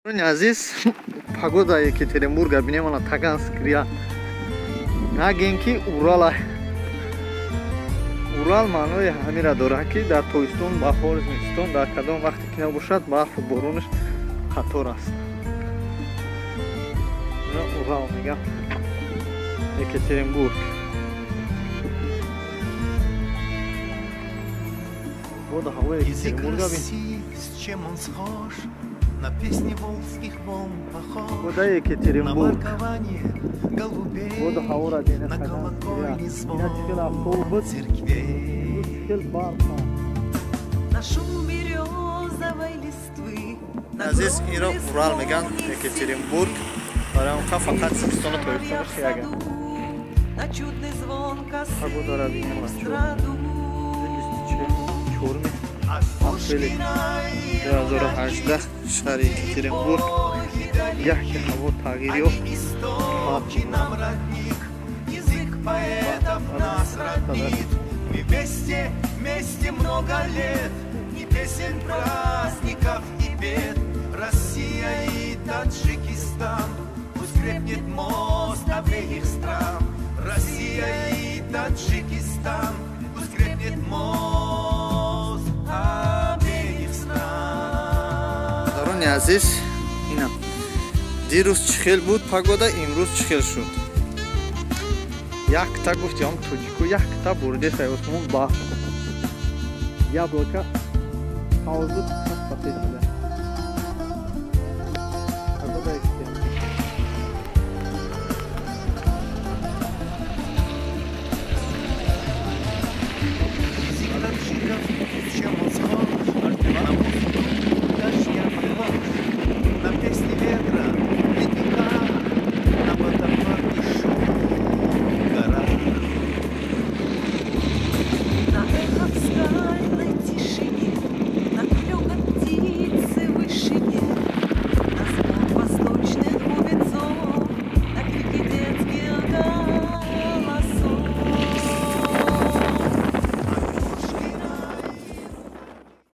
Азиз, погода Екатеринбурга бинем, ана Таганскрия. Нагем ки Урала. Урал маънои ҳамира дорад, ки дар тобистон, баҳор, зимистон, дар кадом вақте ки набошад, барфу боронаш қатор аст. Урал мегам. Екатеринбург. Боду ҳавои Екатеринбурга бин. С чем он схож? На песни волжских волн похож, Куда Екатеринбург? На воркование голубей, Воду ҳавора бин, на колокольный звон автобус, церквей. На шум березовой листвы. Азиз, иро Урал меган, Екатеринбург. Барои он фақат зимистону тобистонаш яган. На чудный звон косы Погода бинем, в страду. 24 апрели 2018, шаҳри Екатеринбург. Яхи ҳаво тағйир ёфт. Истоки нам родник, язык поэтов нас роднит. Мы вместе, вместе много лет, ни песен праздников и бед. Россия и Таджикистан, пусть крепнет мост обеих стран. Россия и Таджикистан, пусть крепнет мост обеих стран. Бародарони азиз, ина дирӯз чӣ хел буд погода, имрӯз чӣ хел шуд. Якта гуфтиам тоҷику, якта бурдесай осмон ба яблоко ҳавзу.